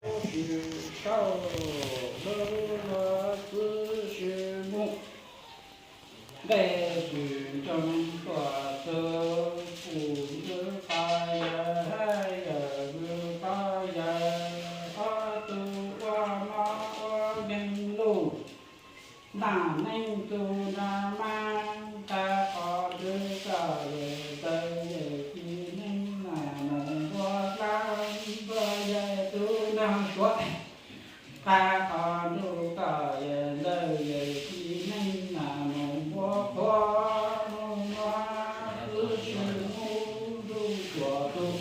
Tsis tau lub luag txwj sib mus, nqe tsis ntsoov tuaj txug kuv lub qhov yawg hab yawm lub qhov yawg ob tug ua mob ua nkeeg lug. Ntaj neeg tug nrag mab, tag qhov nrug koj yawm ntawd yawm txiv neej na mus npua dlaab npua yaig tug nraag suav. Tag qhov nrug koj yawm ntawd yawm txiv neej na mus npua qhuav mus nua, txwj sib mus nrug cuag tug,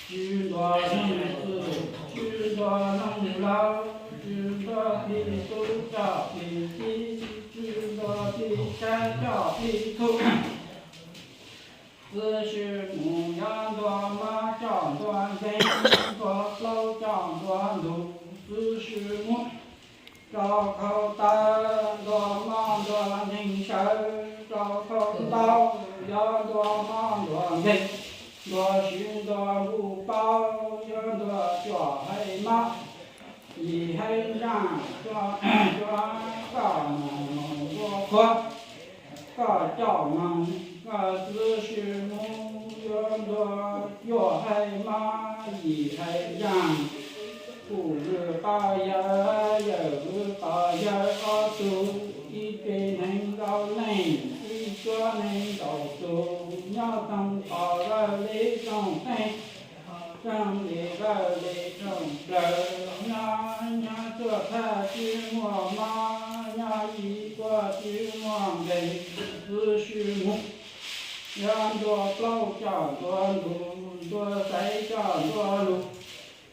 tsis ntuag noog txwj, tsis ntuag noog laug, tsis ntuag phim tub coj phim txib, tsis ntuag phim tshaib coj phim thuv. Txwj sib mus yuav ntuag mob coj ntuag nkeeg, ntuag plaub coj ntuag ntug, txwj sib mus rau khau taw, ntuag mob ntuag nkeeg sawv rau khau ntau, yuav ntuag mob ntuag nkeeg, ntuag siv ntuag npuj paub, yuav ntuag cuag haiv mob, yim haiv ntsaj, cuag, cuag koj mus npua qhuav, koj coj moog, koj txwj sib mus yuav ntuag cuag haiv mob, yim haiv ntsaj, kuv lub qhov yawg, yawm lub qhov yawg ob tug, ib tsev neeg nkaus leej, ib cuab neeg nkaus tug, nyob toog tod lawj li rooj teeb, rooj li lawj li rooj plawv, nyob nyob tuaj thaj tsis muaj mob, nyob ib puag tsis muaj nkeeg, txwj sib mus yuav ntuag plaub coj ntuag ntug, ntuag xaiv coj ntuag lug,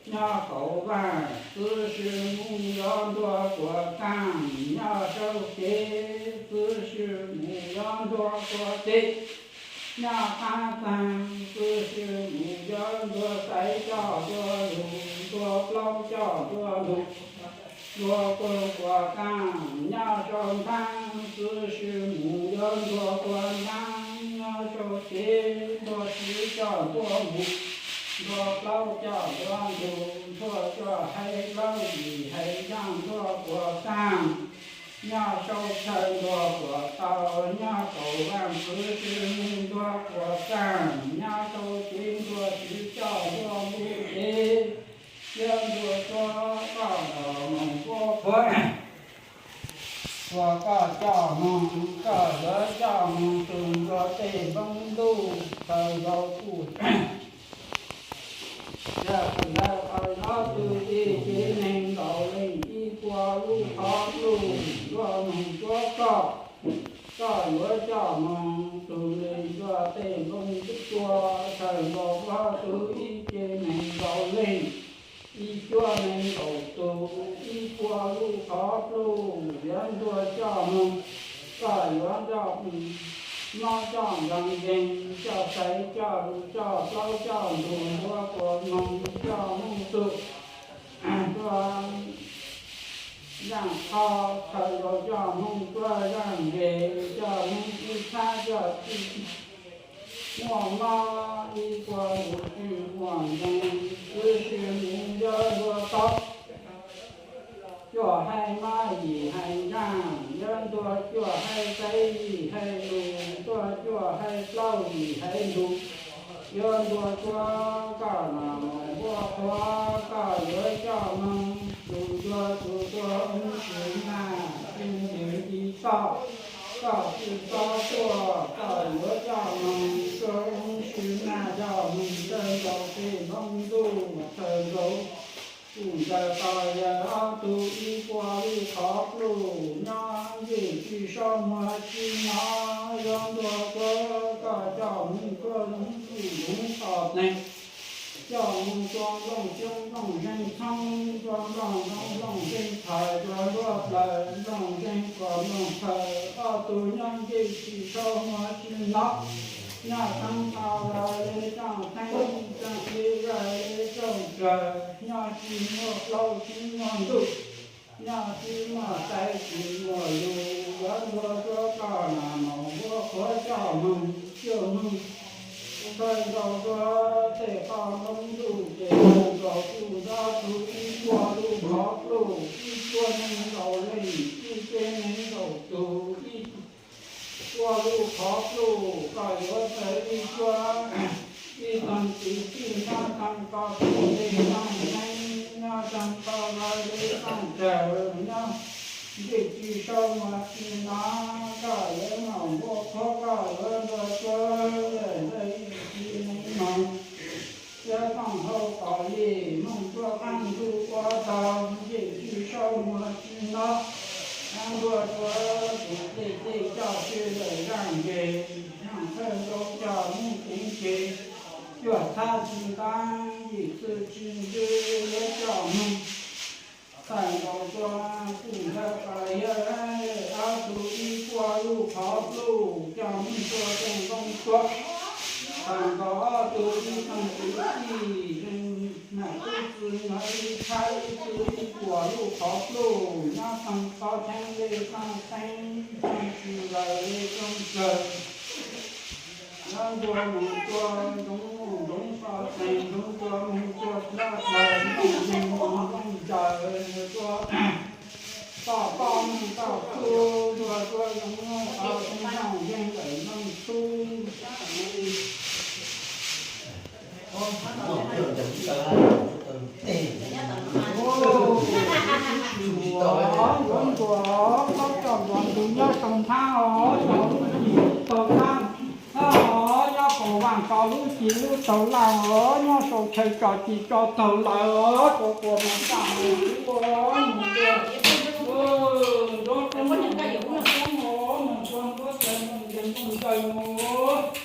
nyob kaum vaaj, txwj sib mus yuav ntuag kuas kaaj, nyob sau kev, txwj sib mus yuav ntuag kuas teg, nyob qab txaag, txwj sib mus yuav ntuag xaiv coj ntuag lug, ntuag plaub coj ntuag ntug, ntuag kuas kaaj, nyob sau ntaab, txwj sib mus yuav ntuag kuas ntaab, nyob sau kev, ntuag tsib coj ntuag mus, ntuag plaub coj ntuag ntug, ntuag cuag haiv plaub yim haiv ntsaj, ntuag kuas kaaj, nyob sau chaw, ntuag kuas tau, nyob kaum vaaj, txwj sib mus ntuag kuas kaaj, nyob sau kev, ntuag tsib coj ntuag mus kev, yuav ntuag cuag koj los moog npua qhuav, cuag koj coj moog, koj yuav coj moog txug ntua tej npoo ntuj, txhawm nkaus kuj yog txhawm ntawd qhov ob tug ib tsev neeg nkaus leej, ib puag lub qhov pluj, ntuag moog cuag koj, koj yuav coj moog txug ntua tej npoo ntuj, txhawm nkaus ob tug ib tsev neeg nkaus leej, ib cuab neeg nkaus tug, ib puag lub qhov pluj, yuav ntuag coj moog, koj yuav ntuag mob coj ntuag nkeeg, coj xaiv coj lug, coj plaub coj ntug, ntuag kuas moog coj moog txug, ntuag zaaj qho, txhawm nkaus coj moog ntuag zaaj nqes, coj moog txij txhab, coj txij muaj mob, ib puag ntuj tsis muaj nkeeg, txwj sib mus yuav ntuag tau cuag haiv mob yim haiv ntsaj, yuav ntuag cuag haiv xaiv yim haiv lug, ntuag cuag haiv plaub yim haiv ntug, yuav ntuag cuag koj los moog npua qhuav, koj yuav coj moog txug ntua txug tuag oob sib nag, txwj ntws nti toj, koj txwj txob tuaj, koj yuav coj moog tuag oob sib nag, coj moog txhawm nkaus tej npoo ntuj, txhawm nkaus kuj ntawm koj yawg ob tug ib puag lub qhov pluj, nyob ncej tsis saub muag tsis nov, yuav ntuag cuag koj coj moog tuag lug txuj lug toj neeg, coj moog tuag nplooj xyoob nplooj zeeg txhoob, tuag nplooj ntoo nplooj zeeg thais, tuag nplooj plaws nplooj zeeg kuas nplooj thawj, ob tug nyob ncej tsis saub muag tsis nov, nyob theeb tau lawm li rooj theeb, tseem li lawm li rooj tsawg, nyob tsis muaj plaub tsis muaj ntuj, nyob tsis muaj xaiv tsis muaj lug, yuav ntuag cuag koj los moog npua qhuav coj moog, coj moog Kawg nkaus dua tej qhov nplooj ntuj ces mus nkaus kuj nrov tug ib puas lub qhov pluj, ib puas nees nkaum leej, ib puas nees nkaum tug, ib puas lub qhov pluj, koj yuav txawj ib puas ib tug txiv txij nyob thoob koj tus dej toj xeeb, nyob thoob koj lawv dej toj tsawg, nyob ncej tsis sau mas tsis nov, koj yuav mam npua qhuav koj yuav npua tsuav, ntej ib txiv neej moog, yuav tooj hau kom li moog tuaj qeej ntuj ua tau, ncej tsis sau mas tsis nov, npua tsuav tus dej tej coj tsis lawm zaaj nce, zaaj thawj nkaus coj moog ceev ces cuaj txhab tsis ntaab, yim txwv tsis ntsws yuav coj moog. Thaum nkaus tuaj kuj ntawd pas yawg ob tug ib puas lub qhov pluj coj moog tuaj teej ntoo tuaj. Thaum nkaus ob tug ib tug txiv txij, nam tub txwv nyob ib txhab ib txwv ib puas lub qhov pluj, nyob thoob koj theeb dej toj xeeb, tsis lawm dej toj tsawg. Nyob ntua moog tua ntsoov, ntsoov so tees, ntsoov tua moog tua plab plaws, ntsoov yeeg moog ntsoov ncaws, tua toj toj moog toj txhub, tua tua zoo moog tau zoo yeej lawm moog txhub. Yuav ntuas, yuav ntuas, plaub coj ntuas ntuj nyob sau nthab os, sau lub cim lub taug laj, nyob kaum vaaj tso lub cim lub taug laj os, nyob sau chaw tso cim tso taug lawm os, tso tua mas txaj mus ua mus tua, nrov roob mus ua mus tua nruab taws mus ntees mus ncaws mus.